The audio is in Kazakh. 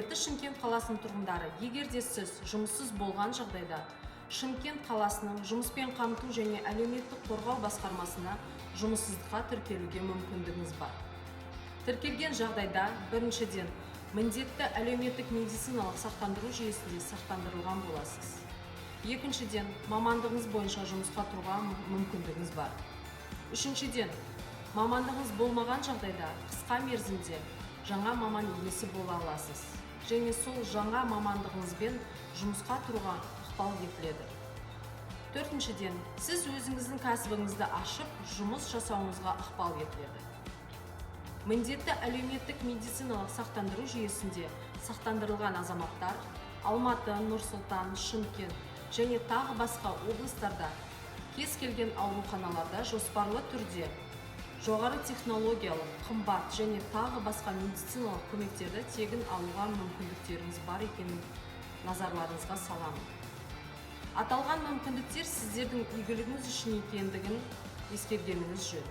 Құрметті Шымкент қаласының тұрғындары, егер де сіз жұмыссыз болған жағдайда, Шымкент қаласының жұмыспен қамту және әлеуметтік қорғау басқармасына жұмыссыздыққа тіркелуге мүмкіндігіңіз бар. Тіркелген жағдайда, біріншіден, міндетті әлеуметтік медициналық сақтандыру жүйесінде сақтандырылған боласыз. Екіншіден, мамандығыңыз бойынша жұмысқа тұруға мүмкіндігіңіз бар. Үшіншіден, мамандығыңыз болмаған жағдайда, қысқа мерзімде жаңа маман иесі бола аласыз және сол жаңа мамандығыңызбен жұмысқа тұруға ықпал етіледі. Төртіншіден, сіз өзіңіздің кәсібіңізді ашып, жұмыс жасауыңызға ықпал етіледі. Міндетті әлеуметтік медициналық сақтандыру жүйесінде сақтандырылған азаматтар Алматы, Нұр Сұлтан, Шымкент және тағы басқа облыстарда кез келген ауруханаларда жоспарлы түрде жоғары технологиялық, қымбат және тағы басқа медициналық көмектерді тегін алуға мүмкіндіктеріңіз бар екенін назарларыңызға саламын. Аталған мүмкіндіктер сіздердің игілігіңіз үшін екендігін ескергеніңіз жөн.